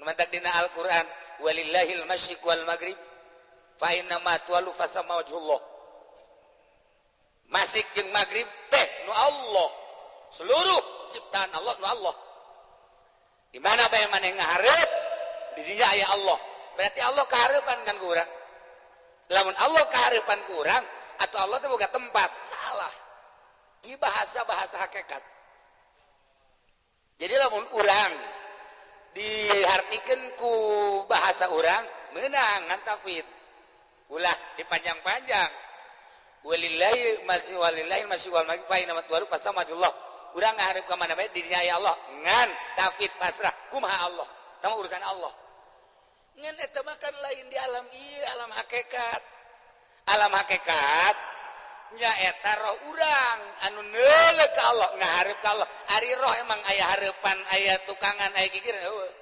Matak dina Al-Qur'an, walillahil masyriq wal maghrib fa aina ma tuwallu fasamma wajhullah. Masyriq jeung maghrib teh nu Allah, seluruh ciptaan Allah nu Allah. Di mana bae maneh ngahareup, di dinya aya Allah. Berarti Allah kahareupan kan ku urang. Lamun Allah kahareupan ku urang atau Allah teh boga tempat, salah. Ieu bahasa-bahasa hakikat. Jadi lamun urang dihartikeun ku bahasa urang menang, ngan tafwid. Ulah dipanjang-panjang. Walillahi masih walillahi masih wal maghrib fa aina ma tuwallu fasamma wajhullah. Urang ngahareup ka mana bae, di dinya aya Allah, ngan tafwid, pasrah. Kumaha Allah? Eta mah urusan Allah. Ngan eta mah kan lain di alam ieu, alam hakikat. Alam hakikat nyaeta roh urang anu neuleuh ka Allah, ngahareup ka Allah. Ari roh emang aya hareupan, aya tukangan, aya gigir? Heueuh.